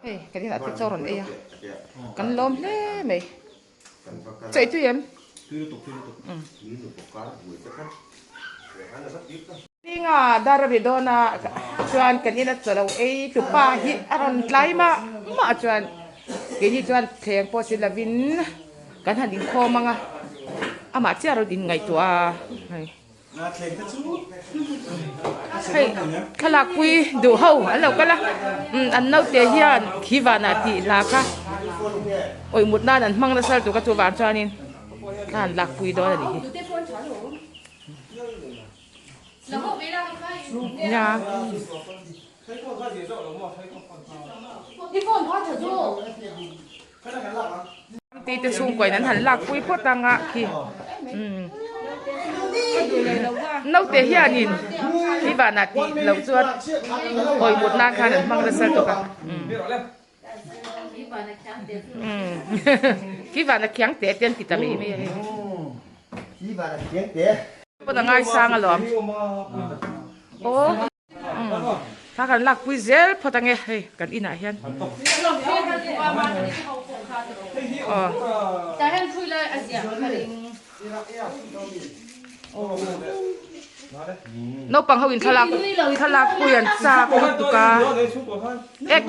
Hei kan inah te chaw rawn ei a, kan lawm hle mai. Chaw i tui em? Zinga dar a ri dawn a chuan kan ina chaw lo ei tupa hi a rawn tlai mah mah chuan keini chuan thleng pawh si lovin kan han inkhawm ang a, amah chiah a rawn inngaihtuah a hei. Hei thlalak pui duh ho an lo kal a an naute hian khi vanah tih hla kha awih mut nan an hmang nasa lutuk a chuvang chuanin thla an lak pui dawn a nih hi. Nia. Tite chhungkuain an han lak pui phawt ang a khi umm naute hianin i vanah tih loh chuan hawi mut nan khan an hmang nasa tawk a umm khi vana khiang te te an ti ta mai mai a hei pawn a ngaisang alawm aw. Thla kan lak pui zel phawt ange hei kan inah hian. Aw. Naupang ho in thlalak thlalak pui an chak lutuk a. Ek.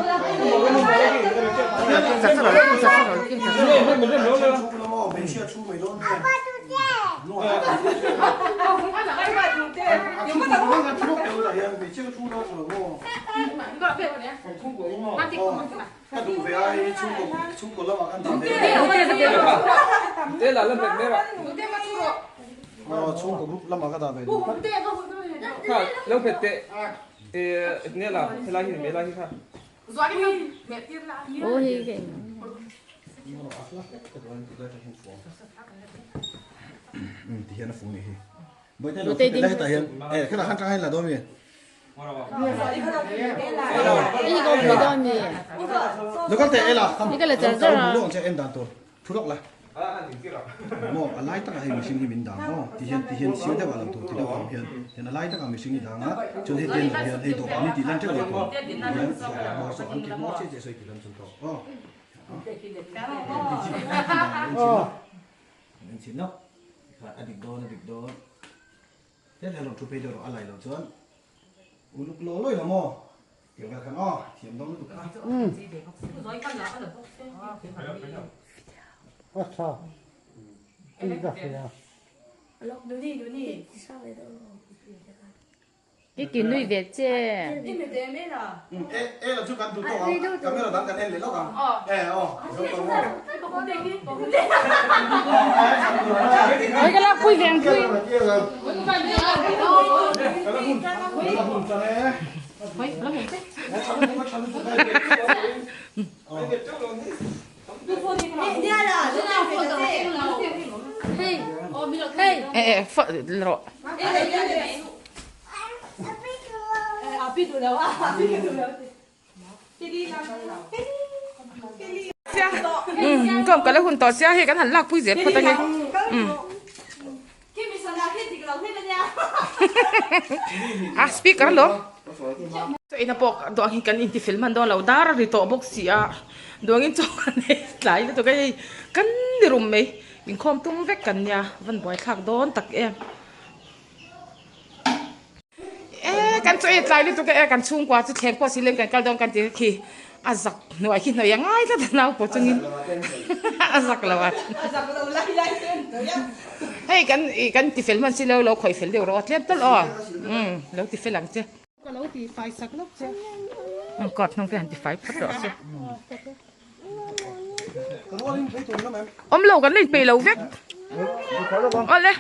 I ti nui ve che. Oi ka lak pui veng pui. Eh eh rawh. Kawm ka la hun tawh sia hei kan han lak pui zel phawt ange. A speaker alawm. Chaw ina pawh duang hi kan intifel hman dawn lo dar a ri tawh bawk si a duangin chaw kan ei tlai lutuk a hei kan ni rum mai inkhawm tum vek kan nia van buaithlak dawn tak em. E kan chaw ei tlai lutuk a e kan chhungkua chu thleng pawh si lem kan kal dawn kan ti khi a zak hnuai khi hnuai a ngai tlat a nau pawh chungin a zak lo a hei kan ih kan ti fel hman si lo lo khawih fel deuh rawh a tlem tal aw umm lo ti fel ang che. Ka lo ti fai sak lawk che. Kawt hnung te han ti fai phawt rawh se. Awm lo kan la inpeih lo vek. Awle.